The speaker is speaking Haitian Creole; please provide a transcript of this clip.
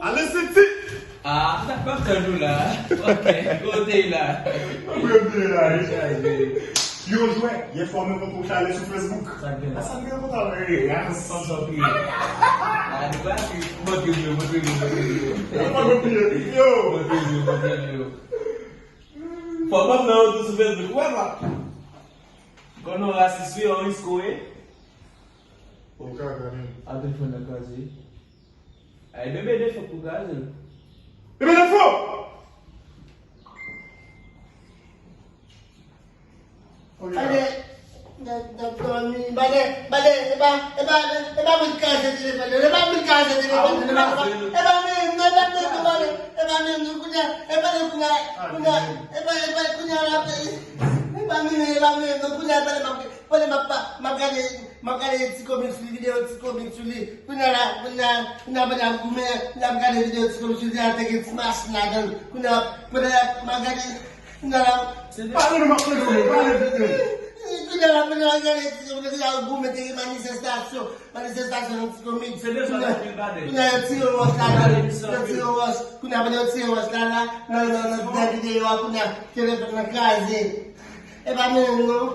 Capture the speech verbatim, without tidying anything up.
Ale City! Ah, sa pa tann ou la. Ok, kote la? Mwen bliye la, wi. Yo jwè, yè fwa mwen kontre w Chale sou Facebook. Sa k gen la? Sa k gen kontan, wi, yes. Fanm sa w piye. Ah, nou pa pi. Montre m yo, montre m yo, montre m yo. Yo pa mwen piye, yo. Montre m yo, montre m yo. Fò m ap nan yo tou sou Facebook, wè pa. Konnen w rasis wi, yon risko wi. Ou ka gade. A telefòn nan kraze. Ay, bebe de fòk pou kraze l. Bebe de fò! Bale, n ap dòmi. Bale, bale, e pa, e pa, e pa mwen ki kraze telefòn nan. E pa mwen ki kraze telefòn nan. E pa, e pa mwen, non, e pa mwen, non, bale. E pa mwen, non, kounye a, e pa mwen, kounye a, kounye a, e pa, e pa, kounye a, la, e pa mwen, e pa mwen, non, kounye a, bale, m ap, bale, m ap, m ap gade, m ap gade ti komik sou li, videyo ti komik sou li. Kounye a la, kounye a, kounye a, pandan n ap goumen, n ap gade videyo ti komik sou li, a te gen ti machin ladan l. Kounye a, pandan n ap, m ap gade, kounye a la. Pale nou, m ap tande w, pale vit, men. Kounye a la, pandan n ap gade ti komik, kounye a, goumen te gen manifestasyon, manifestasyon nan ti komik. Kounye a, kounye a, yo tire wòch la, la, yo tire wòch. Kounye a, pandan yo tire wòch la, la, nan, nan, nan, nan videyo a, kounye a, telefòn nan kraze. E pa mwen, non.